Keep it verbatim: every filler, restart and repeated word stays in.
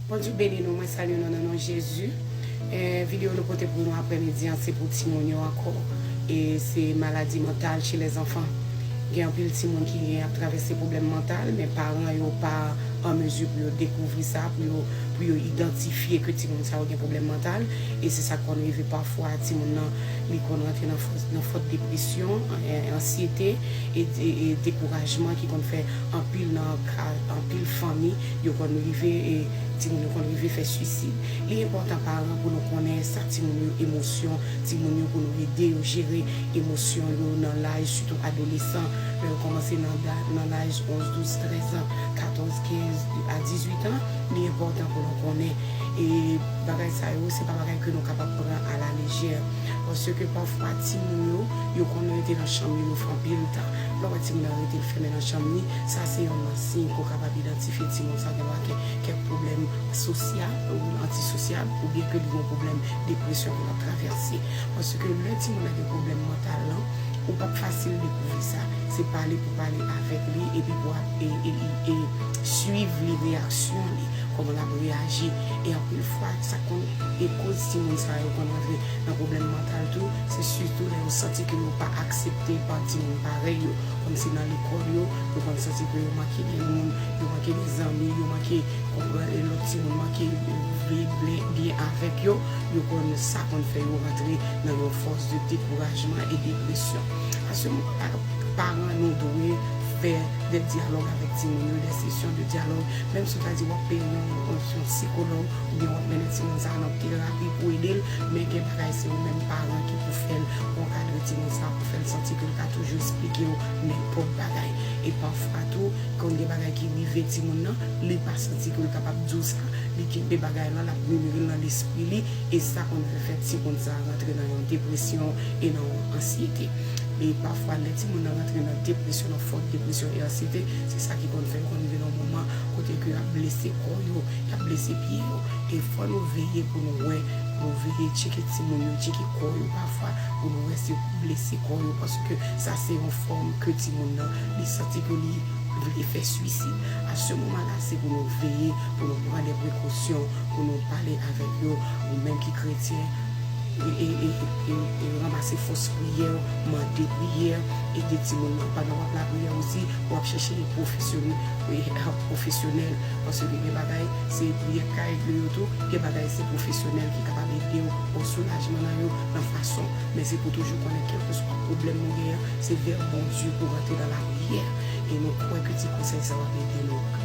Bondye beni nou, mwen salye nou nan non Jezi. Eh, videyo nou pote pou nou aprèmidi an, se pou timoun yo ankò. E se maladi mantal chez les enfants. Gen anpil timoun ki ap travèse pwoblèm mantal, men paran yo pa an mezi pou yo dekouvri sa, pou yo, pou yo idantifye ke timoun sa yo gen pwoblèm mantal. E se sa k konn rive pafwa, timoun nan, li konn rantre nan fòs, nan fòt depresyon, an-, ansyete, e, e, e dekourajman ki konn fè anpil nan ka, anpil fanmi, yo konn rive, e timoun yo konn rive fè swisid. Li enpòtan paran pou nou konnen sa timoun yo emosyon, timoun yo pou nou ede yo jere emosyon yo nan laj, sitou adolesan, lè yo kòmanse nan da-, nan laj onz, douz, trèz an, katòz, kenz a dizwit an, li enpòtan pou nou konnen. E bagay sa yo, se pa bagay ke nou kapab pran a la lejè. Paske pafwa, timoun yo, yo konn rete nan chanm yo, yo fè anpil tan. Lè w wè timoun nan rete l fèmen nan chanm li, sa se youn nan siy ke w kapab idantifye timoun sa gen kèk pwoblèm sosyal, ou antisosyal, oubyen ke li gen yon pwoblèm depresyon ke l ap travèse. Paske lè timoun nan gen pwoblèm mantal lan, ou p ap fasil dekouvri sa. Se pale pou pale avèk li, epi pou ap, e, e, e, e swiv li, reyaksyon li, kòman l ap reyaji. E anpil fwa, sa konn e koz timoun sa yo konn rantre nan pwoblèm mantal tou, se sitou lè yo santi ke yo pa aksepte pa timoun parèy yo. Kòmsi nan lekòl yo, yo konn santi ke yo manke de moun, yo manke de zanmi, yo manke konprann, e lòt timoun manke viv byen, byen avèk yo, yo konn, sa konn fè yo rantre nan yon fòs de dekourajman e depresyon. Paske paran nou dwe fè de dyalòg avèk timoun yo, de sesyon de dyalòg, menm si w ta di w ap peye yon, yon, yon sikològ, oubyen w ap mennen timoun sa a nan terapi pou ede l, men gen bagay se ou menm paran ki pou fè l, pou ankadre timoun sa a, pou fè l santi ke l ka toujou esplike w nenpòt bagay. E pafwa tou, konn gen bagay ki rive timoun nan, li pa santi ke l kapab di w sa, li kenbe bagay lan, l ap mimire l nan lespri li, e sa konn fè timoun sa a rantre nan yon depresyon e nan yon ansyete. E pafwa, lè timoun nan rantre nan depresyon, nan fòt depresyon e ansyete, se sa ki konn fè yo konn rive nan yon moman kote ke y ap blese kò yo, y ap blese pye yo. E fò nou veye pou nou wè, nou veye tcheke timoun yo, tcheke kò yo pafwa, pou nou wè si yo blese kò yo, paske sa se yon fòm ke timoun nan, li santi ke li vle fè swisid. A se moman la, se pou nou veye, pou nou pran de prekosyon, pou nou pale avèk yo, ou menm ki kretyen, e, e, e, e, e ranmase fòs priyè, mande priyè, ede timoun nan. Pandan w ap lapriyè osi, w ap chèche pwofesyonè-, e, pwofesyonèl, paske gen bagay, se priyè k ka regle yo tou, gen bagay, se pwofesyonèl ki kapab ede w, yon soulajman nan yo, nan fason. Men se pou toujou konnen, kèlkeswa pwoblèm nou genyen, se vè Bondye pou rantre nan lapriyè. E nou kwè ke ti konsèy sa yo ap ede nou.